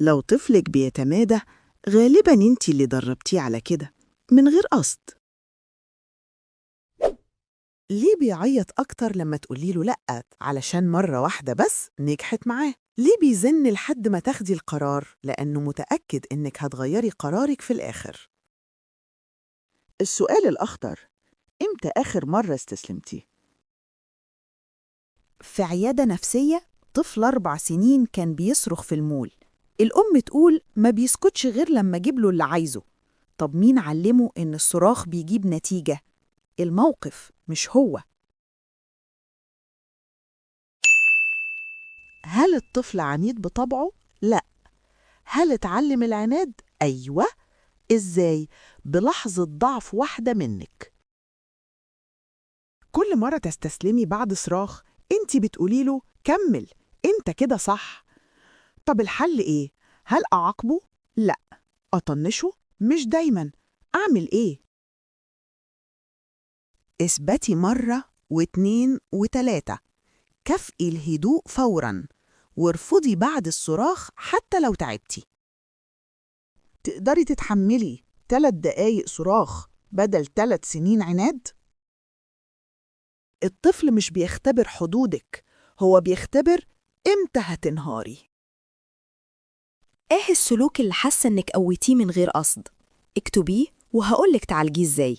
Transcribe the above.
لو طفلك بيتمادى، غالباً انتي اللي دربتيه على كده من غير قصد. ليه بيعيط أكتر لما تقولي له لأ؟ علشان مرة واحدة بس نجحت معاه. ليه بيزن لحد ما تاخدي القرار؟ لأنه متأكد إنك هتغيري قرارك في الآخر. السؤال الأخطر: إمتى آخر مرة استسلمتي؟ في عيادة نفسية، طفل 4 سنين كان بيصرخ في المول. الأم تقول ما بيسكتش غير لما أجيب له اللي عايزه. طب مين علمه إن الصراخ بيجيب نتيجة؟ الموقف، مش هو. هل الطفل عنيد بطبعه؟ لا. هل اتعلم العناد؟ أيوة. إزاي؟ بلحظة ضعف واحدة منك. كل مرة تستسلمي بعد صراخ، انت بتقولي له كمل، انت كده صح. طب الحل ايه؟ هل أعاقبه؟ لا. أطنشه؟ مش دايما. أعمل ايه؟ اثبتي مرة واتنين وتلاتة، كافئي الهدوء فوراً، وارفضي بعد الصراخ حتى لو تعبتي. تقدري تتحملي 3 دقايق صراخ بدل 3 سنين عناد؟ الطفل مش بيختبر حدودك، هو بيختبر امتى هتنهاري. ايه السلوك اللي حاسة انك قويتيه من غير قصد؟ اكتبيه وهقولك تعالجيه ازاي.